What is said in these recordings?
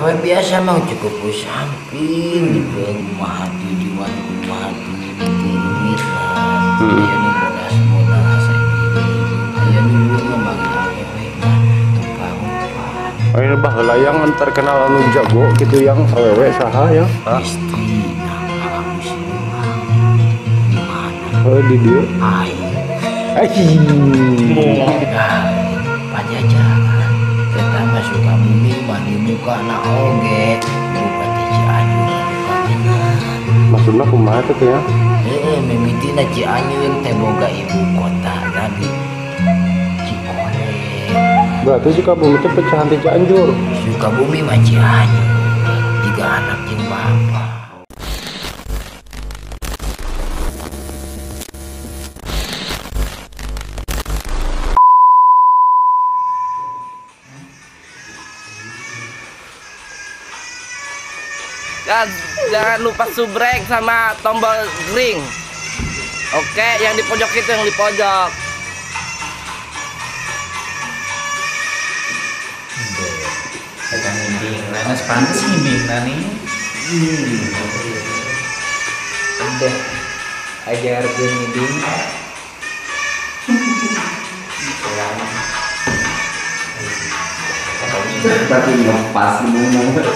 Awe biasa mah cukup ku samping gitu kumaha tujuan kumaha mimiti lah. Aya nu bodas-bodas aya nu manggil awewe mah rupa-rupa. Aya baheula yang terkenal anu jago gitu yang awewe saha ya? Istri Prabu Siliwangi. Di mana? Oh, di dieu. Aing. Pajajaran eta mah Sukabumi mah di mukana oge Bupati Cianjur anu kagenah. Maksudna kumaha teh ya? Heeh, mimitina Cianjur teh boga ibu kota di Cikole. Berarti Sukabumi teh pecahan ti Cianjur. Sukabumi mah Cianjur. Jiga anak jeung bapa. Jangan lupa subrek sama tombol ring. Oke, yang di pojok itu, yang di pojok. Kita nginding, nah pantes nginding nih. Udah, ajar gue nginding. Tapi ngepas ngomong itu.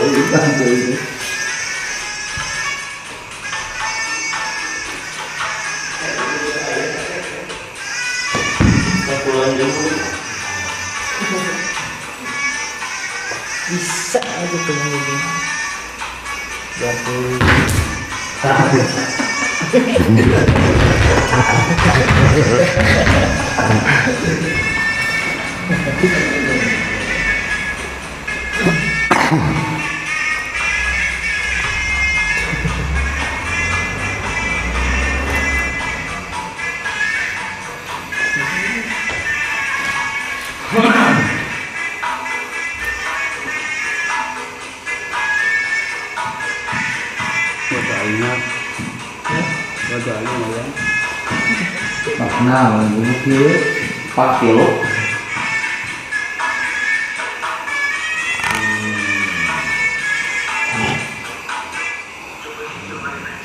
Bisa aja tuh nginding. Jatuh. Nah, ini kilo, 4 kilo.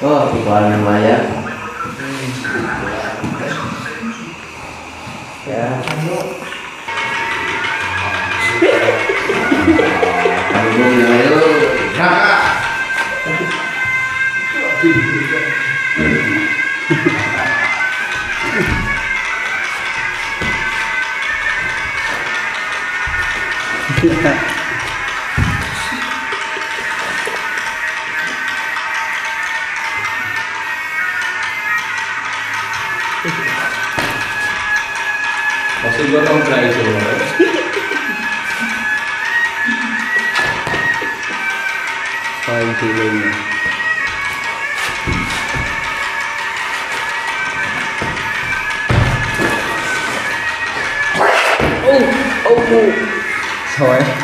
Oh, ukuran lumayan. Ya. Maksud gua tong try sebenarnya. Paling kilonya. Oh. Soalnya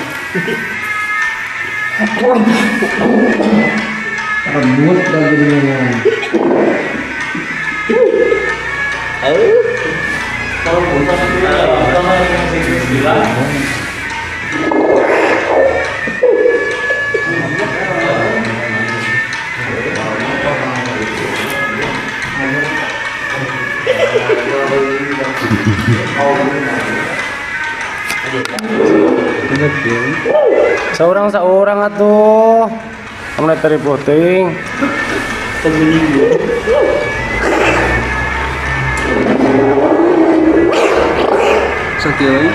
rebut lagi. Kalau bosan itu ya, Seorang-seorang atuh. Kamu lihat dari voting. Sakit.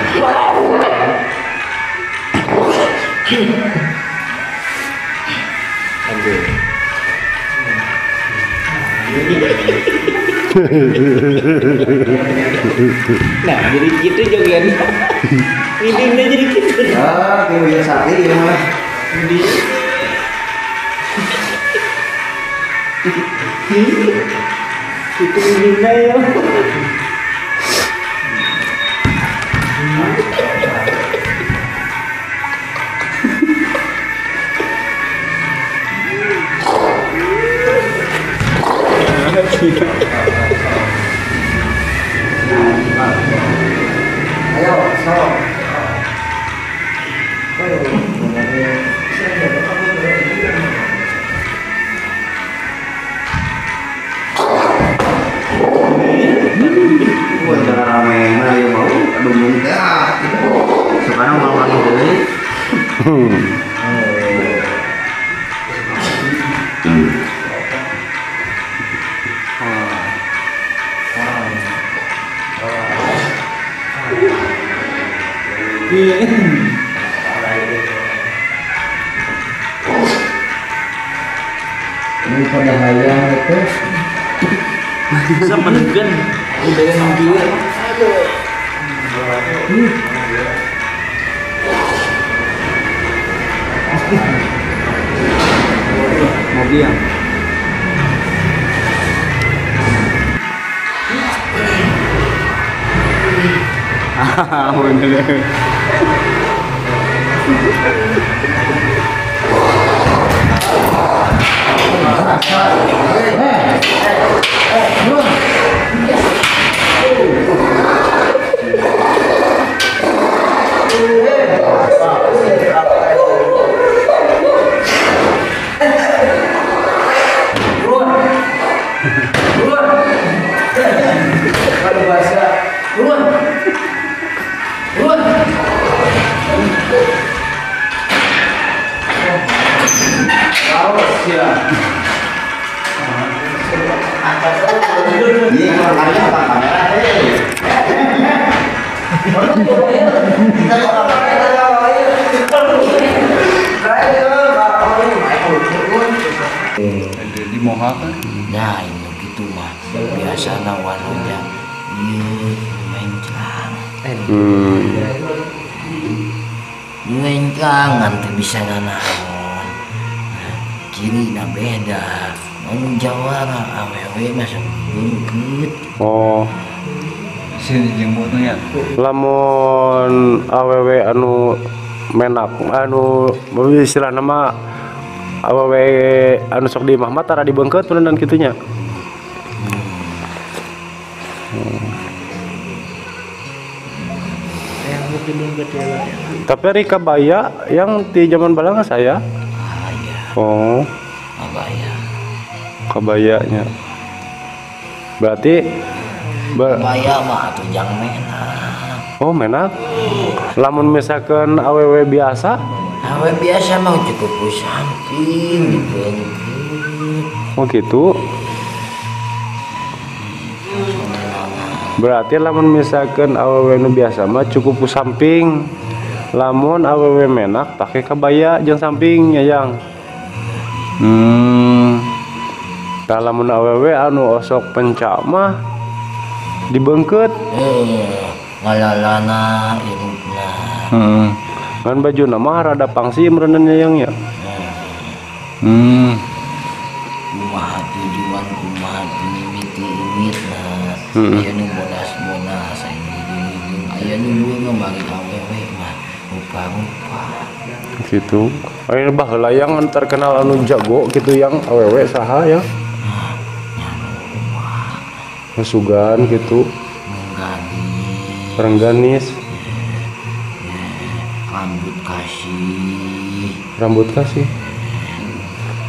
Nah, jadi gitu joget. Ngidingnya jadi gitu. Ah, kayak punya sate ya malah. Itu ngidingnya ya. Ayo, sok. Ini pada hayang itu bisa menegan udah yang juga. Mau biang. Ah, bener. Di Mohak kan? Nah, ini gitu mah biasa nawannya ieu menclang. Menclang ngan teu bisa nanaon. Kiri na beda. Anu jawara awewe mah sok beungkeut. Oh. Sini jeung ya. Lamun awewe anu menak anu istilahna mah awewe anu sok di imah mah tara dibeungkeut beuneunan kitu nya. Tapi ari kabaya yang di zaman balang saya. Oh. Kabaya. Kabayanya. Berarti kabaya mah atuh jang menak. Oh, menak. Lamun misalkan awewe biasa? Awewe biasa mah cukup ku samping dibeungkeut. Oh gitu. Berarti lamun misalkan awewe nu biasa mah cukup ku samping. Lamun awewe menak pakai kabaya jeung samping nya yang. Tah lamun awewe anu osok pencak mah dibeungkeut. Ngalalana irupna. Ngan bajuna mah rada pangsi meureunna yang ya. Kumaha tujuan kumaha mimiti imitna. Aya nu bonas-bonas aya nu hidung-hidung aya nu leuweung ngamari awewe mah rupa-rupa. Gitu. Aya baheula yang terkenal anu jago gitu yang awewe saha ya? Sugan gitu. Rengganis. Rambut kasih. Rambut kasih.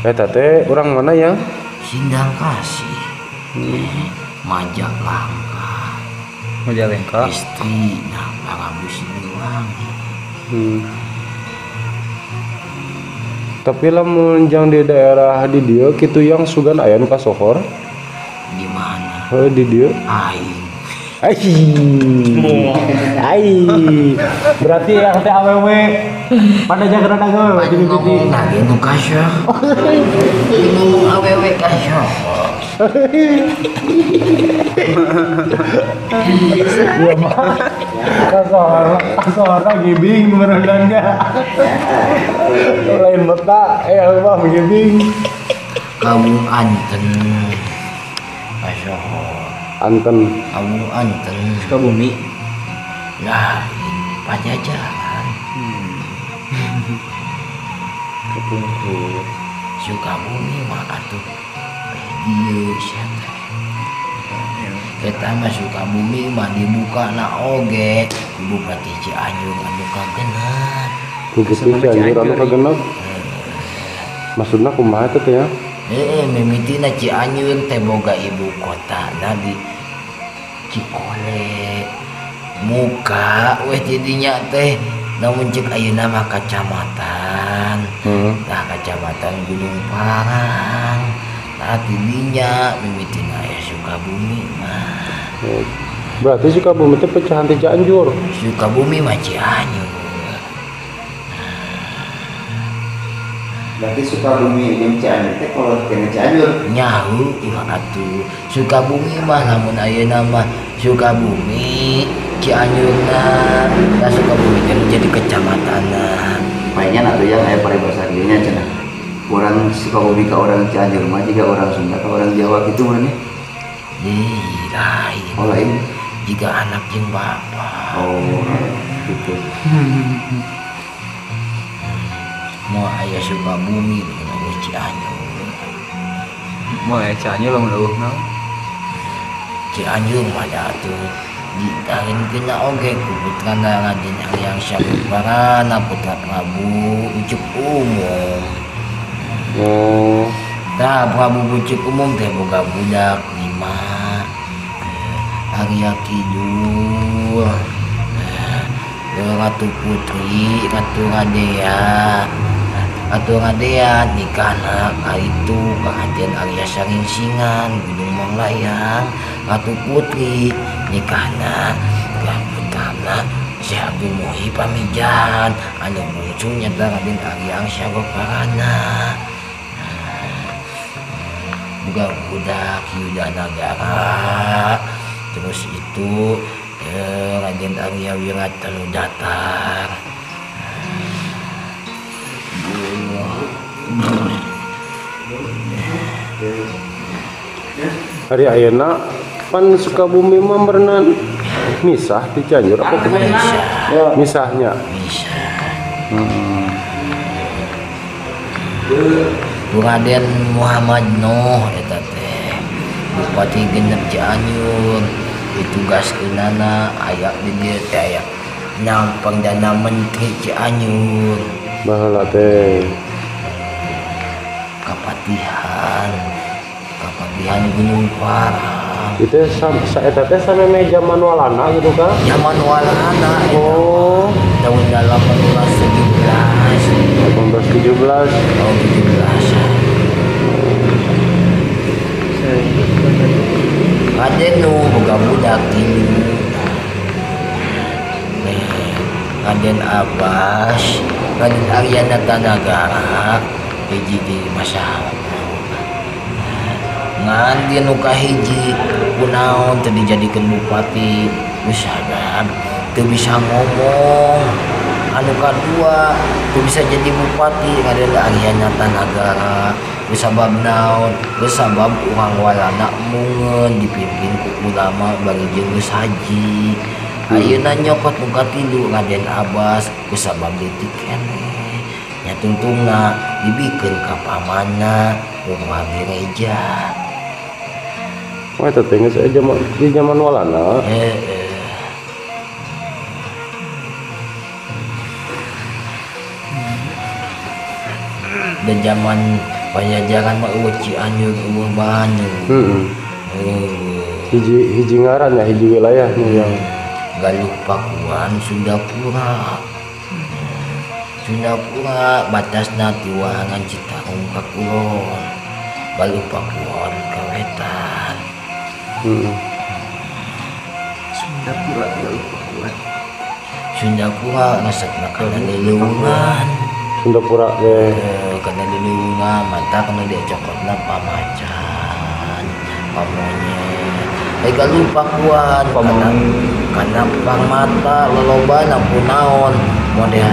Eta teh urang mana ya? Sindang Kasih. Majalengka. Majalengka. Istri nah Prabu Siliwangi. Tapi lamun jang di daerah di dieu kitu yang sugan aya nu kasohor. Di mana? Heuh di dieu. Aing. Ai. Ai. Berarti yang teh awewe pada jaga rada geus jadi ngomong lagi nu kasohor. Ngomong awewe kasohor. Iya mah. Kasohor, kasohor gibing merendannya. Lain meta, mah gibing. Kamu anten. Kasohor. Anten. Kamu anten. Sukabumi. Lain Pajajaran. Kepungkur. Sukabumi mah atuh dieu sia teh. Eta mah Sukabumi mah dibuka na oge ku Bupati Cianjur anu kagenep. Bupati Cianjur anu kagenep. Maksudna kumaha teh ya? Heeh, mimitina Cianjur teh boga ibu kota na di Cikole. Muka weh tidinya teh namun cek ayeuna mah kacamatan. Tah kecamatan Gunung Parang. Tah tidinya mimitina aya Sukabumi mah. Berarti Sukabumi teh pecahan ti Cianjur. Sukabumi mah Cianjur. Berarti Sukabumi jeung Cianjur teh kalau kena Cianjur. Nyahu atuh. Sukabumi mah lamun ayeuna mah Sukabumi Cianjurna, nah Sukabumi teh jadi kecamatanna. Palingan atuh yang aya paribasa dieu nya cenah. Orang Sukabumi ka orang Cianjur mah jiga orang Sunda ka orang Jawa kitu meureun nya. Ih, lain. Oh, lain. Jiga anak jeung bapak. Oh, gitu. Mau aya Sukabumi lamun Cianjur. Mau aya Cianjur lamun eueuh naon? Cianjur mah da atuh dikawinkeunna oge ku putrana Raden Aryang Syapuparana putra Prabu Ucuk Umum. Oh. Tah Prabu Ucuk Umum teh boga budak 5. Arya Kidul, Ratu Putri, Ratu Radea. Ratu Radea nikahna ka itu ka Raden Arya Saringsingan Gunung Manglayang. Ratu Putri nikahna ka putrana Syekh Abdul Muhyi Pamijahan anu bungsu nyata Raden Arya Syagoparana. Boga budak Yuda Nagara. Terus itu Raden Arya Wiratanudatar. Hari ayeuna pan Sukabumi mah meureunan misah di Cianjur apa kumaha? Misah. Misahnya. Misah. Raden Muhammad Nuh eta teh Bupati genep Cianjur ditugaskeunana aya di dieu teh aya nang Perdana Menteri Cianjur. Baheula teh Kapatihan Gunung Parang. Itu saeta teh sameme zaman Walanda gitu kan? Zaman Walanda. Oh, tahun 1817. 1817. Tahun 17. Raden nu boga budak 3. Raden Abbas, Raden Arya Natanagara, hiji di masa ngan dia nu kahiji kunaon teu dijadikeun bupati sabab teu bisa ngomong. Anu kadua teu bisa jadi bupati Raden Arya Natanagara sabab naon? Sabab urang Walanda mungeun dipimpin ku ulama bari jeung geus haji. Ayeuna nyokot nu katilu Raden Abbas kusabab leutik keneh nya tungtungna dibikeun ka pamanna Purwawireja. Wah, eta teh geus di zaman Walanda. Heeh. Dan zaman Pajajaran mah eueuh Cianjur eueuh Bandung. Heeh. Hiji ngaran ya, hiji wilayah nih yang Galuh Pakuan Sundapura. Sundapura batasna ti Wahangan Citarum ka kulon. Galuh Pakuan ka wetan. Sundapura Galuh Pakuan. Sundapura resepna kana leuleungan. Sundapura teh kana leuleungan mata kana diacokotna pamacan, pamonyet. Galuh Pakuan kana pangmata lolobana kunaon model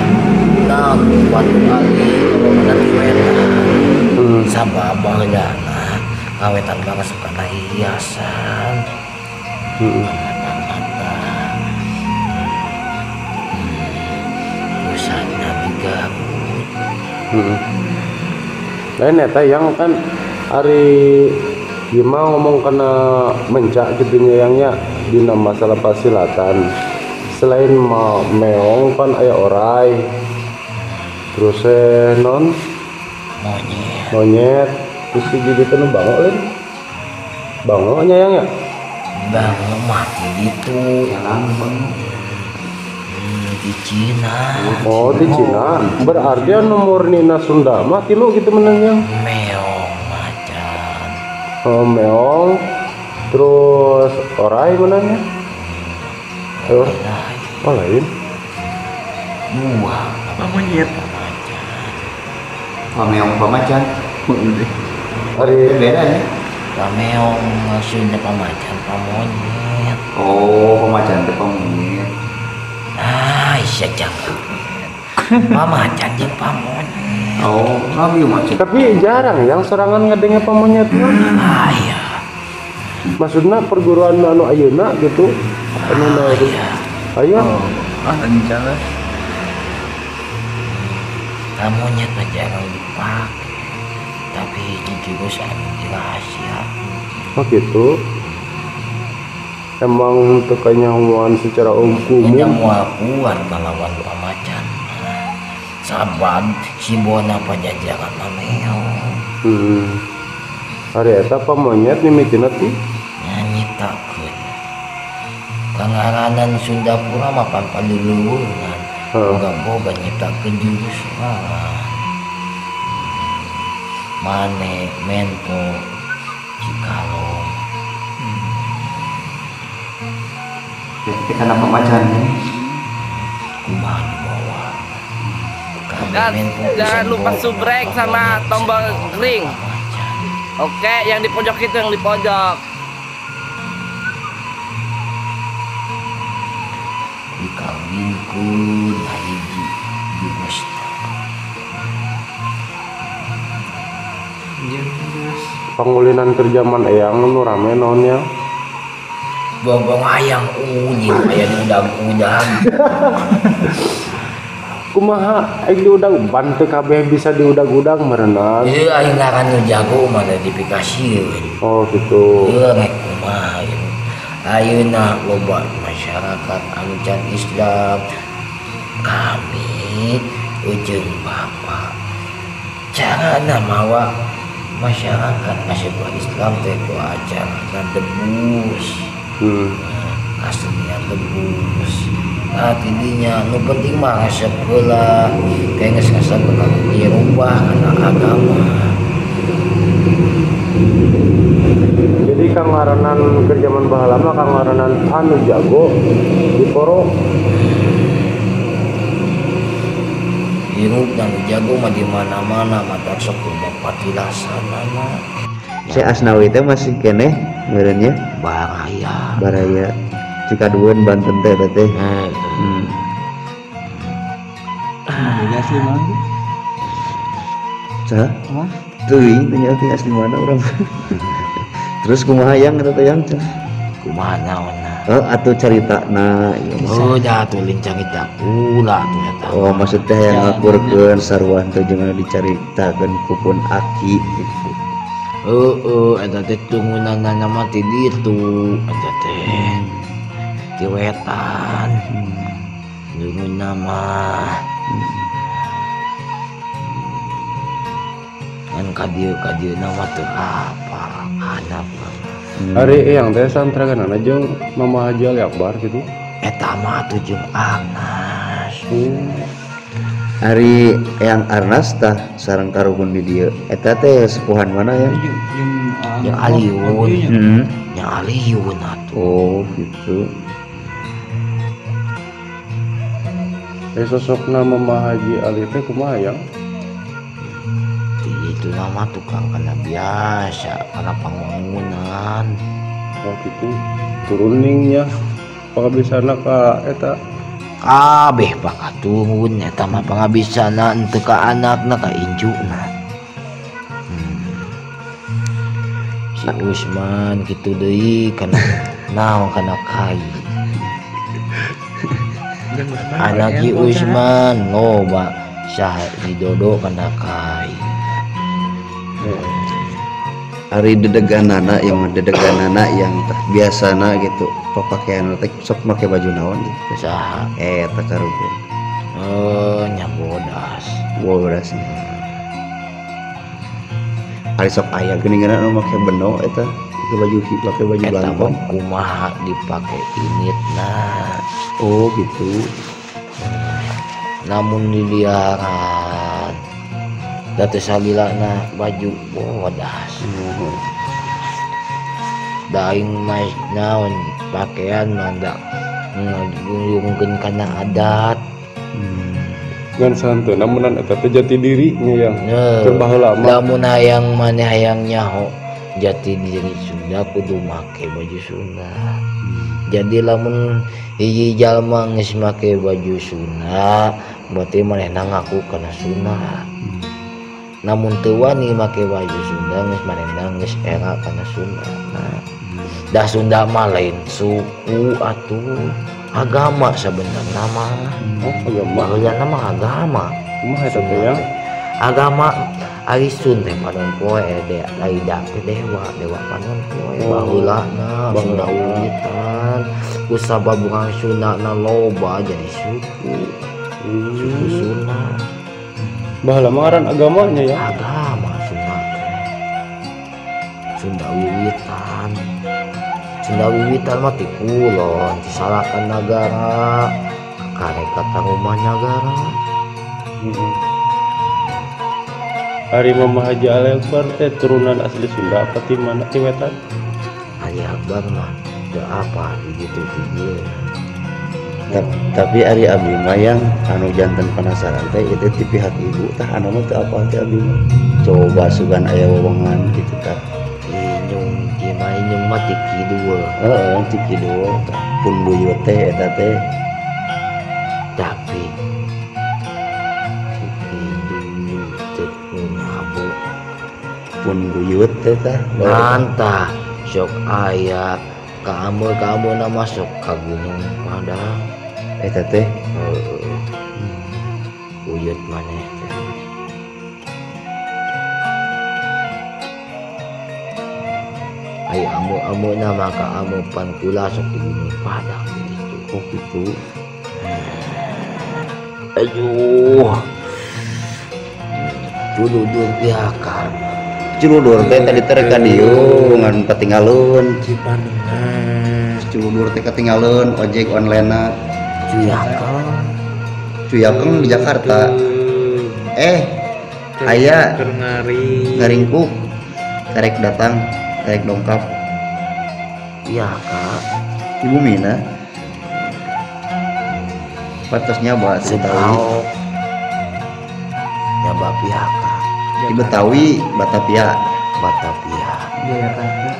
naon watu ali lolobana ti wetan. Sabab baheulana kawetan mah resep kana hiasan. Pangmata. Pusatna di Garut. Lain eta yang kan ari gimana ngomong kena mencak gitu nya yangnya dina masalah pasilatan. Selain meong pan aya orai. Terus non monyet. Terus hiji teh nu bango lain. Bango nya yang ya? Bango mah gitu. Jalan bango. Di Cina. Oh, di Cina. Berarti anu murnina Sunda mah tilu gitu menang yang. Meong macan. Oh, meong. Terus orai menangnya. Oh, oh lain. Dua. Apa monyet? Pamacan. Pameong pamacan. Ari beda ya. Pameong maksudnya pamacan pamonyet. Oh, pamacan teh pamonyet. Ah, isya jangan. Pamacan jeung pamonyet. Oh, kami macan. Tapi jarang yang serangan ngadenge pamonyet mah. Ah, iya. Maksudna perguruan anu ayeuna gitu. Anu na iya. Aya. Oh, ah rencana. Pamonyet mah jarang dipake. Tapi jurus anu dirahasia. Oh gitu. Emang teu kanyahoan secara umum. Nya moal kuat ngalawan pamacan. Sabab simbolna pajajaran mah meong. Ari eta pamonyet mimitina ti nya nyiptakeun. Kangaranan Sundapura mah pampaluluhurna. Boga-boga nyiptakeun jurus sorangan. Mane, Mento, Cikalong. Jadi karena pamacan kumaha dibawa. Dan jangan lupa subrek sama tombol ring. Oke, yang di pojok itu, yang di pojok. Dikawinkeun hiji jurus. Pangulinan keur jaman eyang nu rame naon nya? Bongbong ayam ulin aya diudag-udag. Kumaha aing diudag ban teu kabeh bisa diudag-udag meureunan. Ieu aing ngaran nu jago mah da dipikasieun. Oh gitu. Ieu rek kumaha ieu. Ayeuna loba masyarakat anu can Islam. Kami ujung bapak. Carana mawa masyarakat masih Islam teh ku acarana debus. Kesenian debus. Nah tidinya nu penting mah resep heula kayak geus ngasep ka dirubah kana agama. Jadi kangaranan keur jaman baheula mah kangaranan anu jago diporo. Hirup dan jago mah di mana-mana mata sok loba patilasanana. Si Asnawi teh masih keneh meureun nya? Baraya. Baraya. Cikadueun Banten teh teh. Beda asli mana? Saha? Teuing teh nya asli mana urang. Terus kumaha yang eta teh yang? Kumaha naonna? Oh, atuh caritana ieu. Oh, dah atuh lincang eta pula atuh eta. Oh, maksud teh yang ngakurkeun sarua teh jeung dicaritakeun ku pun aki gitu. Heeh, eta teh tungunanna mah ti ditu eta teh. Ti wetan. Dungunna mah. Ngan ka dieu-ka dieuna mah teu apal handap. Ari eyang teh santraganana jeung Mama Haji Ali Akbar gitu. Eta mah atuh jeung Arnas. Ari eyang Arnas tah sareng karuhun di dieu. Eta teh sepuhan mana ya? Jeung Aliun. Jeung Aliun atuh. Oh, gitu. Sosokna Mama Haji Ali teh kumaha yang? Itu nama tukang kana biasa, kana pangwangunan. Oh gitu. Turuningnya pangabisana ka eta. Kabeh pakaturun eta mah pangabisana henteu ka anakna ka incuna. Si Usman kitu deui kana naon kana kai. Anak Ki Usman loba saha didodo kana kai. Ari dedeganana yang dedeganana yang biasana gitu papakaian teh sok make baju naon gitu. Saha? Eta karuhun. Nya bodas. Bodas. Ari sok aya geuningan anu make beno eta, make baju make baju eta belangkon. Kumaha dipake initna. Oh gitu. Namun diliaran da teu salilana baju bodas. Da aing mah naon pakaian mah da ngajunjungkeun kana adat. Ngan santuna meunang eta teh jati diri nya yang keur baheula mah. Lamun hayang maneh hayang nyaho jati diri Sunda kudu make baju Sunda. Jadi lamun hiji jalma geus make baju Sunda berarti manehna ngaku kana Sunda. Namun teu wani make baju Sunda geus manehna geus era kana Sunda. Nah, da Sunda mah lain suku atuh agama sebenarnya mah. Oh, agama. Baheulana mah agama. Kumaha eta teh ya? Agama ari Sun teh panon poe aida teh dewa, dewa panon poe baheulana Sunda uwitan. Ku sabab urang Sundana loba jadi suku. Suku Sunda. Baheula mah ngaran agamanya ya. Agama Sunda. Sunda wiwitan. Sunda wiwitan mah ti kulon, ti Salakan Nagara, karek ka Tarumah Nagara. Ari Mama Haji Ali Akbar teh turunan asli Sunda apa ti mana ti wetan? Ali Akbar mah teu apa di ditu ti dieu. Tapi ari abdi mah yang anu janten penasaran teh itu ti pihak ibu tah anu mah teu apa teh abdi mah. Coba sugan aya wewengan kitu tah. Inyung ti mah inyung mah ti kidul. Heeh, ti kidul tah. Pun buyut teh eta teh. Tapi ti kidul teh ngabo. Pun buyut teh tah. Mantah sok aya kamu na masuk ka Gunung Padang. Eta teh uyut maneh teh. Ai amu-amu na maka amu pan kula sok di Gunung Padang gitu. Oh gitu. Aduh. Culudur piakan. Culudur teh tadi teh ka dieu ngan katinggalun. Cipanengah. Culudur teh katinggalun ojek online-na. Cuyakeng. Cuyakeng di Jakarta. Aya ngaringkuk. Karek datang, karek dongkap. Iya, Kak. Ibu Mina. Pantasnya bahasa Betawi. Ya Bapia, Kak. Di Betawi, Batavia. Batavia. Jayakarta.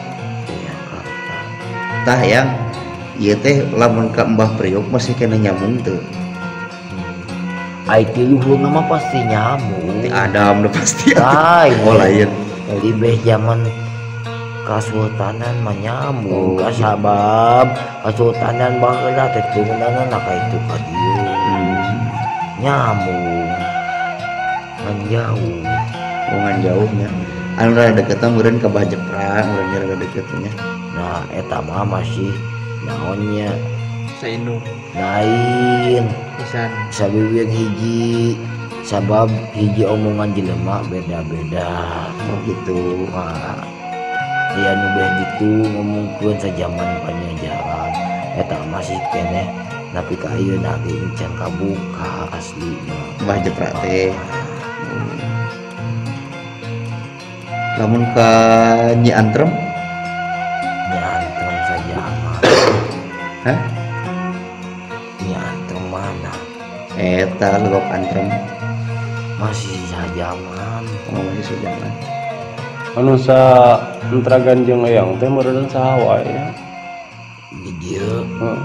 Jayakarta. Tah yang ieu teh lamun ka Mbah Priok masih kena nyambung teu. Ai ti luhurna mah pasti nyambung. Ti Adam udah pasti. Lain. Oh lain. Di beh zaman Kasultanan mah nyambung. Oh, kasabab Kasultanan baheula teh turunanna ka itu ka dieu. Nyambung. Ngan jauh. Oh ngan jauhnya. Anu rada deketna meureun ka Bajepra, meureun rada deketnya. Nah, eta mah masih naonnya saindung. Lain. Pisan. Sawiwir hiji sabab hiji omongan jelema beda-beda. Oh gitu. Wah. Aya nu beh ditu ngomongkeun sajaman Pajajaran eta masih keneh tapi ka ayeuna ge encan kabuka aslina. Mbah Jepra teh. Lamun ka Nyi Antrem? Nyi Antrem sajaman. Hah? Nyi Antrem mana? Eta Legok Antrem. Masih sajaman. Oh, masih sajaman. Anu sa entragan jeung eyang teh meureun saha wae ya. Di dieu. Heeh.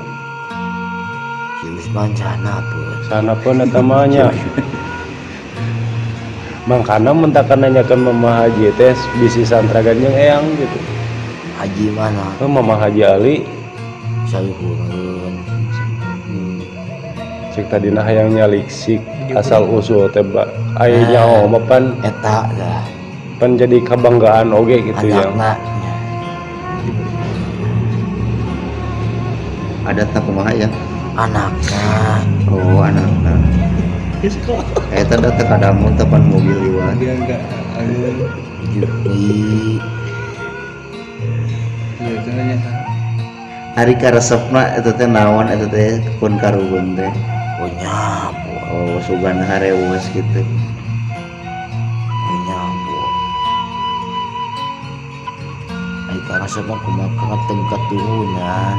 Si Usman sana pun. Sana pun eta mah nya. Mangkana mun takan nanyakeun Mama Haji teh bisi santragan jeung eyang gitu. Haji mana? Heuh, Mama Haji Ali. Saluhureun. Cek tadina hayang nyaliksik asal usul teh aya nyaho mah pan eta dah. Pan jadi kebanggaan oge gitu ya. Adatna kumaha ya? Anakna. Oh, anakna. Eta da teu kadamu teh pan mobil iwan. Dia enggak Jupri. Iya, cenah Ari karesepna eta teh naon eta teh pun karuhun teh. Oh nyabu Oh, sugan harewas gitu. Nyambo. Ai karasa mah kumaha teu katurunan.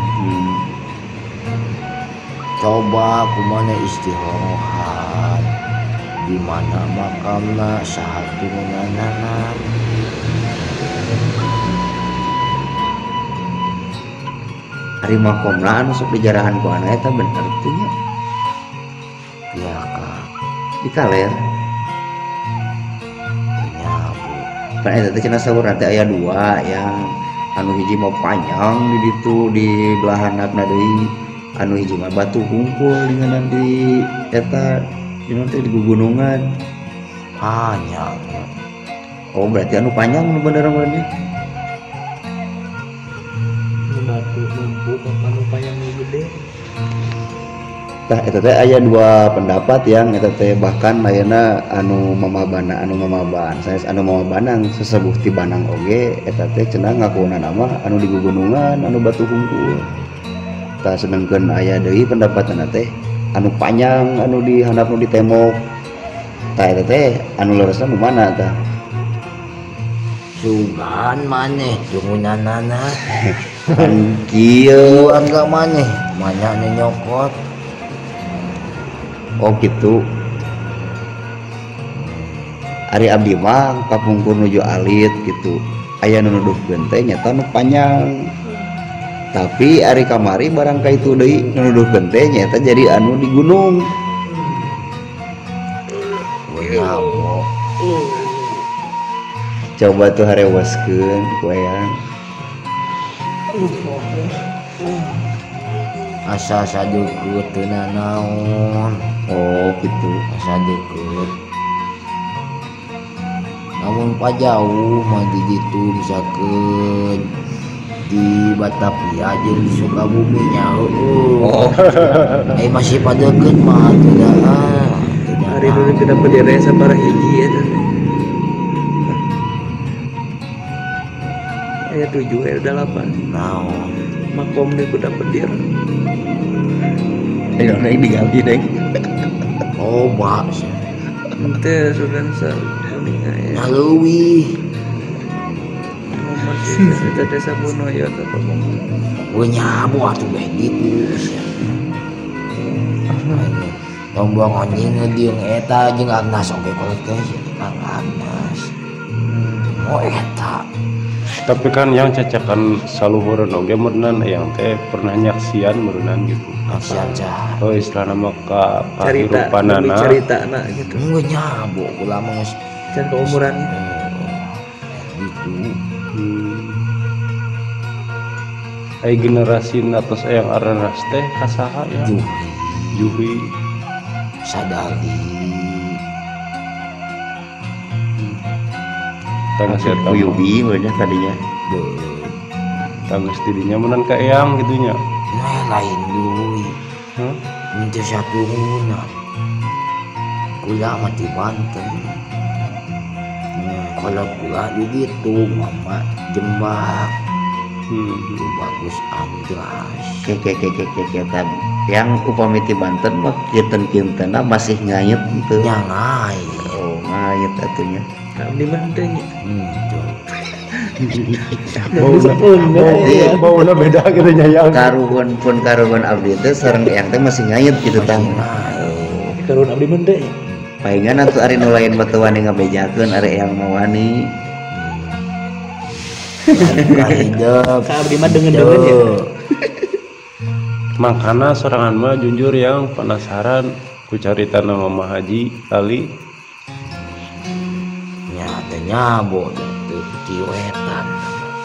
Coba kumana istihorohan. Di mana makamna saha turunanana. Ari makomna anu sok dijarahan ku anak eta bener teu nya? Ya ka. Di kaler. Nyabu. Pan eta teh cenah saurna teh aya dua yang anu hiji mah panjang di ditu di belahan handapna deui, anu hiji mah batu hungkul dengan di eta di teh di gugunungan. Panjang. Oh, berarti anu panjang nu bener mah nya. Batu numpuk anu panjang nu gede. Tah eta teh aya dua pendapat yang eta teh bahkan ayeuna anu mamabana anu mamaban sanes anu mamabanang sesepuh ti Banang oge eta teh cenah ngakuna nama anu di gugunungan anu batu hungkul. Tah sedengkeun aya deui pendapatna teh anu panjang anu di handap nu di tembok. Tah eta teh anu leresna nu mana tah? Sugan maneh turunanana. Kan kieu keluarga maneh mana nu nyokot. Oh gitu. Ari abdi mah kapungkur nuju alit gitu. Aya nu nuduhkeun teh nyata nu panjang. Tapi ari kamari barang ka itu deui nu nuduhkeun teh nyata jadi anu di gunung. Coba tuh harewaskeun ku eyang. Asa sadeukeut teu nanaon. Oh gitu. Asa deukeut. Namun pajauh mah di ditu misalkeun di Batavia jeung di Sukabumi nya heueuh. Oh. Masih padeukeut mah teu da. Hari dulu kita berdiri sabaraha hiji eta teh. Aya 7 aya 8. Naon? Makom di kuda pedir. Ayo naik diganti deh. Oh, bak. Ente sudah sakuninga ya. Naleuwih. Masih eta desa Bunoyo atau apa? Gua nyabu atuh beh gitu. Tombong anjing jeung eta jeung Agnes oge kolot teh Kang Agnes. Oh eta. Tapi kan yang cacakan saluhureun oge meureunnan yang teh pernah nyaksian meureunnan gitu. Nyaksian cah. Oh istilahna mah ka kahirupanana. Caritana gitu. Geus nyabo kula mah geus can keumuran. Gitu. Ai generasi atos eyang aranas teh kasaha ya? Juhri. Juhri. Sadali. Tangga si eta Uyubi meureunnya tadinya. Tangga tidinya meunang ka eyang kitu nya. Nah lain deui. Hah? Henteu saturunan. Kula mah di Banten. Kalau kula di ditu mama Jembak. Itu bagus Andras. Ke yang upami ti Banten mah kinten-kintenna masih ngayet henteu. Nya ngayet. Oh, ngayet atuh nya. Abdi mah teh nya. Bauna beda gitu nya yang. Karuhun pun karuhun abdi teh sareng eyang teh masih ngayet gitu tah. Karuhun abdi mah teh. Palingan atuh ari nu lain mah teu wani ngabejakeun ari eyang mah wani. Hidup. Ka abdi mah deungeun-deungeun ya. Makana sorangan mah jujur yang penasaran ku carita nama Mama Haji Ali. Nya teh nyabo teu ciwetan.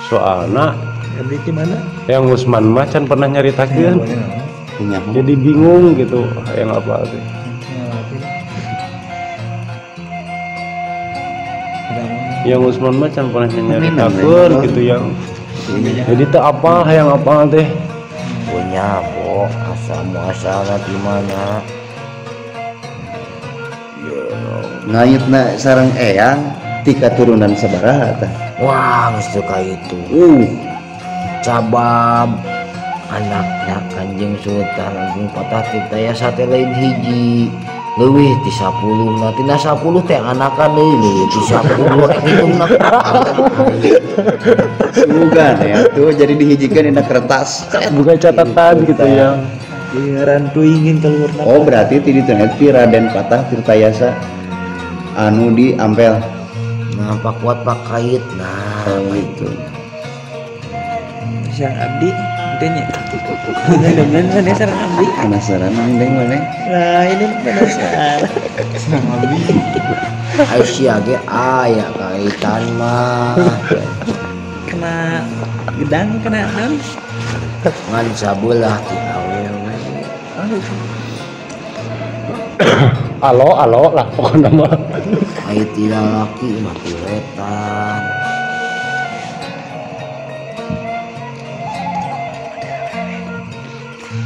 Soalna abdi di mana? Yang Usman mah can pernah nyaritakeun. Jadi bingung gitu yang apa teh. Yang Usman mah can pernah nyaritakeun gitu yang. Jadi teu apa yang apa teh. Punya bo asal muasalna di mana? Ngayutna sareng eyang ti katurunan sabaraha tah? Wah, geus teu ka itu. Cabab anakna Kanjeng Sultan Agung Patah Tirtayasa teh lain hiji. Leuwih ti 10 na tina 10 teh anakan deui leuwih ti 10 rek hitungna. Bukan ya tuh jadi dihijikeun dina kertas. Bukan catatan gitu ya. Iya rantu ingin keluar. Oh berarti ti ditu ti Raden Patah Tirtayasa anu di Ampel. Nah pakuat pakait nah oh, gitu. Sareng abdi teh nya. Dengan sana sareng abdi. Penasaran deng mana? Nah, ini penasaran. Sareng abdi. Aisyah ge aya kaitan mah. Kena gedang kena naon? Ngan sabelah ti awewe. Alo alo lah pokokna mah. Aya ti lalaki mah ti wetan.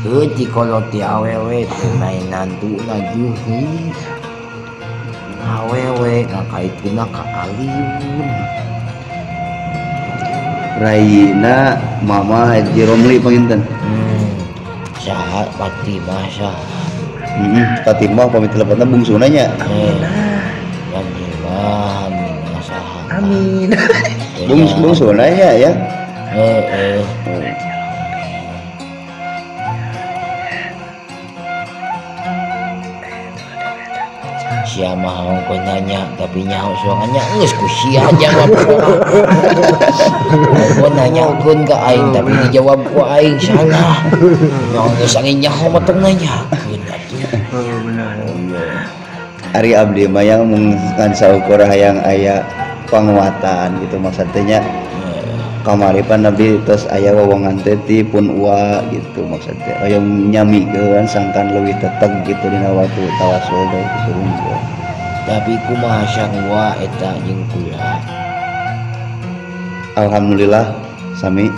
Heuh kolot ti awewe teh mainan tuna juhi. Awewe ngakaitkeunna ka aliun. Rayina Mama Haji Romli panginten. Saha Fatimah saha. Fatimah pamit teleponna bungsuna nya. Fatimah Aminah saha. Amin. Bungsuna nya ya. Heeh. Sia mah ongkoh nanya tapi nyaho soangannya geus ku sia jawab. Ongkoh nanyakeun ka aing tapi dijawab ku aing salah. Nyaho geus angin nyaho mah tong nanyakeun atuh. Oh benar. Ari abdi mah yang mung ngan saukur hayang aya panguatan gitu maksud teh nya. Kamari pan abdi tos aya wewongan teh ti pun ua gitu maksud teh hoyong nyamikeun sangkan leuwih teteg gitu dina waktu tawasul teh kitu unggul. Tapi kumaha sarua eta jeung kula. Alhamdulillah sami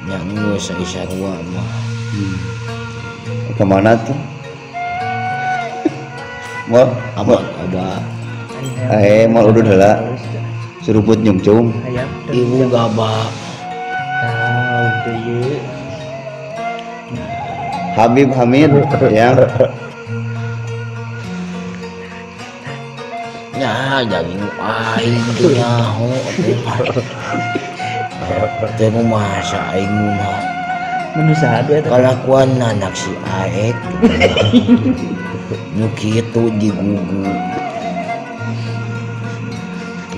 nya geus sarua mah. Kemana tuh? Mau abah abah. Mau udud heula. Seruput nyungcung. Ibu gabah. Tahu teh. Habib Hamid ya. Nya jadi aing teh nyaho teh masa aing mah. Menu saha eta? Kalakuan anak si Aek. Nu kitu digugu.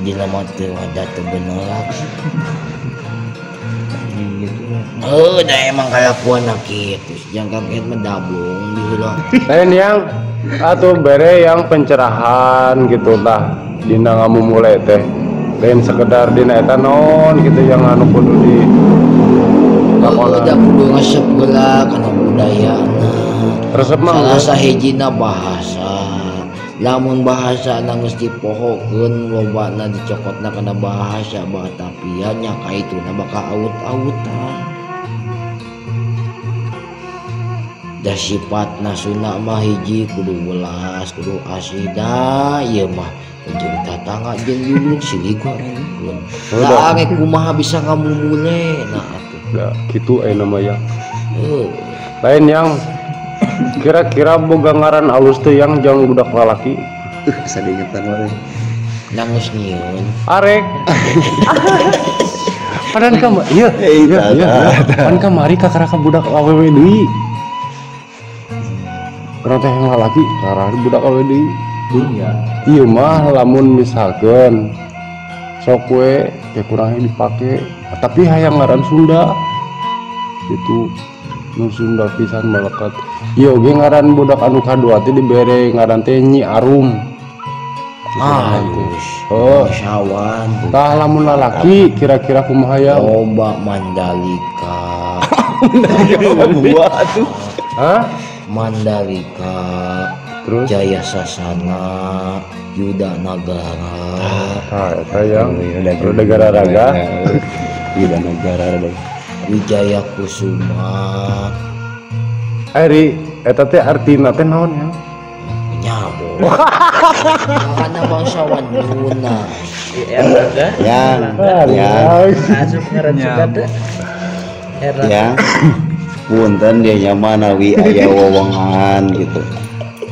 Jelema teh wadah teu bener. Heuh da emang kalakuan kitu. Jangka kaget mah dablong di heula. Lain yang atuh bere yang pencerahan gitu tah dina ngamumule teh. Lain sekedar dina eta naon gitu yang anu kudu di lakona. Da kudu ngesep heula kana budayana. Resep mah salah sahijina bahasa. Lamun bahasa geus dipohokeun lobana dicokotna kana bahasa Batavia nya kaituna bakal awut-awutan. Da sifatna Sunda mah hiji kudu welas kudu asih da ieu mah jeung tatangga jeung yulun silih gorengkeun. Da ange kumaha bisa ngamumule nah atuh. Da kitu ayeuna mah ya. Heuh. Lain yang kira-kira boga ngaran alus teh yang jang budak lalaki. Sadingetan wae. Nangis nyieun. Arek. Padan ka ieu. Iya. Pan kamari kakara ka budak awewe deui. Urang teh yang lalaki kakara budak awewe deui. Dunya. Ieu mah lamun misalkeun sok we teh kurang dipake tapi hayang ngaran Sunda. Itu nu Sunda pisan melekat. Ieu oge ngaran budak anu kadua teh dibere ngaran teh Nyi Arum. Halus. Oh, sawan. Tah lamun lalaki kira-kira kumaha ya? Loba Mandalika. Mandalika atuh. Hah? Mandalika. Terus Jaya Sasana, Yuda Nagara. Tah eta yang Negara Raga. Yuda Nagara deh. Wijaya Kusuma. Ari eta teh artina teh naon ya? Nyabo. Karena bangsawan Luna. Ya, ya. Asup ngaran Sunda. Ya. Punten dia nya manawi aya wewengan gitu.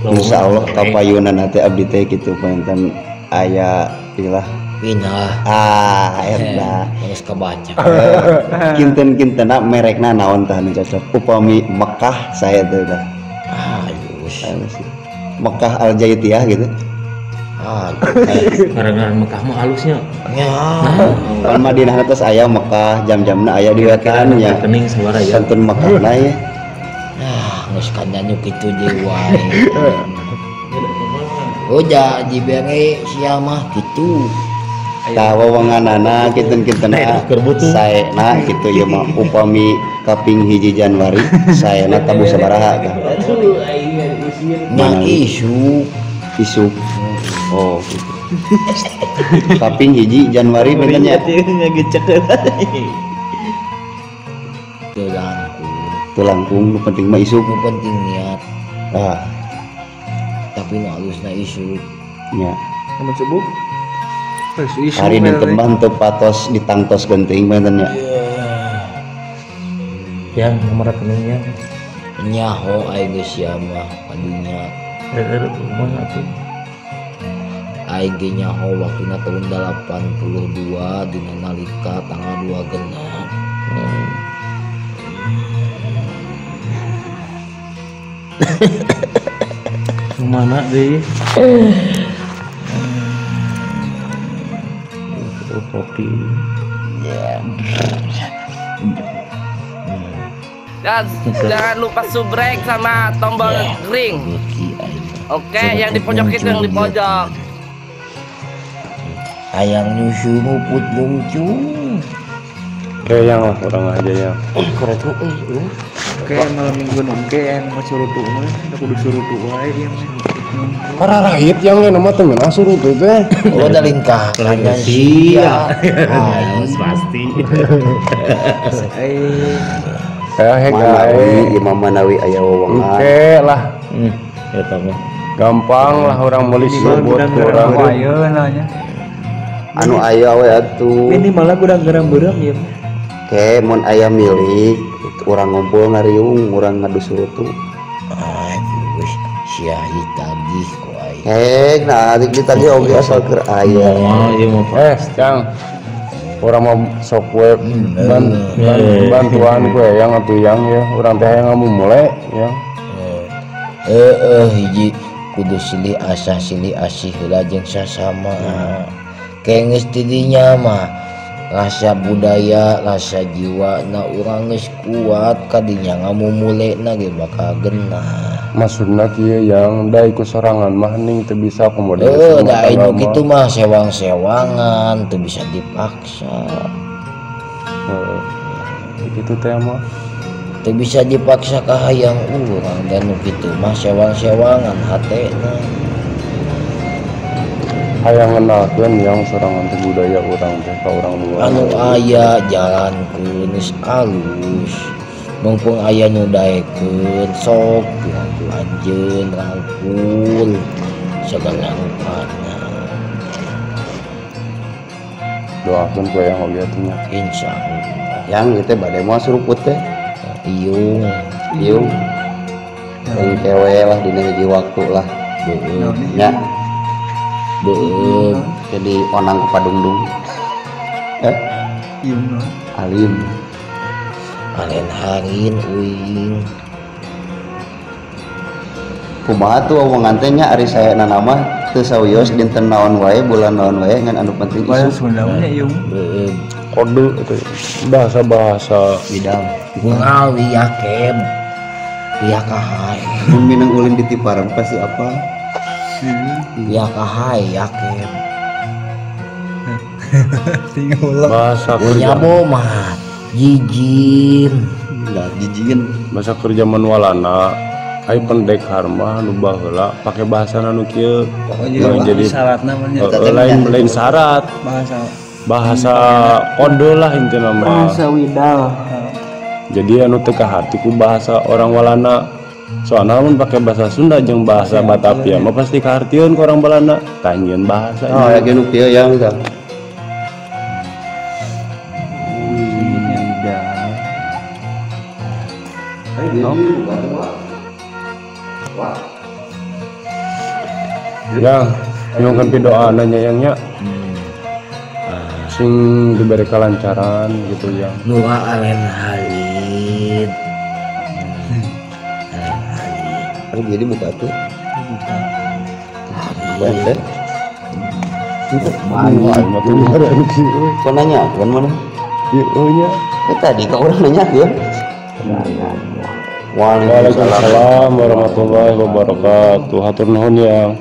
Insyaallah kapayunan teh abdi teh kitu panginten aya ilah pindah ah eta geus kebaca. Kinten-kintena merekna naon tah nu cocok upami Mekah saya teh tah. Halus. Mekah Al Jaitiyah gitu. Ah, ngaran Mekah mah halusnya. Ya. Kan Madinah atas aya Mekah jam-jamna aya di wetan nya. Rekening sabaraha ya. Santun Mekah na ya. Ah, geus kandanyu kitu deui wae. Udah dibere sia mah kitu. Tah wewenganana kinten-kintena saena kitu ieu mah upami kaping 1 Januari saena tabuh sabaraha tah. Nya isuk. Isuk. Oh gitu. Kaping 1 Januari benten nya. Teu langkung. Teu langkung nu penting mah isuk. Nu penting niat. Ah. Tapi nu alusna isuk. Nya. Lamun subuh. Hari dinten mah teu patos ditangtos genting benten nya. Yang nomor rekeningnya. Nyaho aing geus sia mah kadunya. Heeh, kumaha atuh. Aing ge nyaho waktuna tahun 82 dina nalika tanggal 2 genap. Mana deui? Kopi. Dan jangan lupa subrek sama tombol ring. Oke, yang di pojok itu yang di pojok. Hayang nyusu nguput bungcung. Kayak yang lah orang aja ya. Kayak malam minggu nongke yang mau surutu mah, kudu surutu wae ieu mah. Pararahit yang lain mah teh meunang surutu teh. Oh da lingkah kandang sia. Pasti. Eh Manawi Imam Manawi aya wewengan. Oke lah. Eta mah. Gampang lah orang meuli surut orang. Anu aya we atuh. Ini malah gudang garam beureum ieu. Ke mun aya milik urang ngumpul ngariung urang ngadu surutu. Aduh, sia ditagih ku aing. Hek, nah ditagih oge asal keur aya. Ieu mah Cang. Urang mau sok we bantuan kue yang atuh yang ya urang teh hayang ngamumule ya. Heeh, hiji kudu silih asah silih asih heula jeung sasama. Geus tidinya mah rasa budaya rasa jiwa na urang geus kuat kadinya ngamumulena ge bakal genah. Maksudna kieu yang da iku sorangan mah ning teu bisa komo da anu kitu mah sewang-sewangan teu bisa dipaksa. Heeh. Kitu teh mah teu bisa dipaksa ka hayang urang dan nu kitu mah sewang-sewangan hatena. Hayang ngenalkeun yang sorangan teh budaya urang teh ka urang luar. Anu aya jalankeun geus alus. Mumpung aya nu daekeun sok pirantu anjeun rangkul sagala rupana. Doakeun ku yang oge atuh nya. Insyaallah. Yang ieu teh bade moal suruput teh. Iung, iung. Engke we lah dina hiji waktu lah. Beueum. Nya. Beueum. Jadi onang ke padungdung. Iung. Alim. Alen harin uing. Kumaha tuh omongan teh nya ari saena mah teu sawios dinten naon wae bulan naon wae ngan anu penting Bahasa isuk. Sunda mah nya iung. Beueum. Kode itu bahasa-bahasa Bidang. Unggal yakeb. Pihak kahai. Mun minang ulin di tiparan pasti apa? Pihak kahai yakeb. Tinggal bahasa kerja Nyabo mah jijin. Enggak jijin. bahasa kerja manualana ai pendekar mah nu baheula pake bahasa nu kieu. Pokoknya Nah, jadi syaratna mah nya. lain lain syarat Bahasa bahasa kode lah intina mah. bahasa widal. Jadi anu teu kahati ku bahasa orang Walanda. Soalna mun pake bahasa Sunda jeung bahasa Batavia mah pasti kahartieun ku orang Walanda. Tah nyieun bahasa. Oh, ya nu kieu yang tah. Widal. Wah. Yang nyungkeun pidoana nya yang nya. Sing diberi kelancaran gitu yang. Nu alen halid. Alen halid. Jadi buka tuh. Buka. Kau nanya kan mana? Iya. Tadi kau orang nanya ya. Waalaikumsalam warahmatullahi wabarakatuh. Hatur nuhun yang.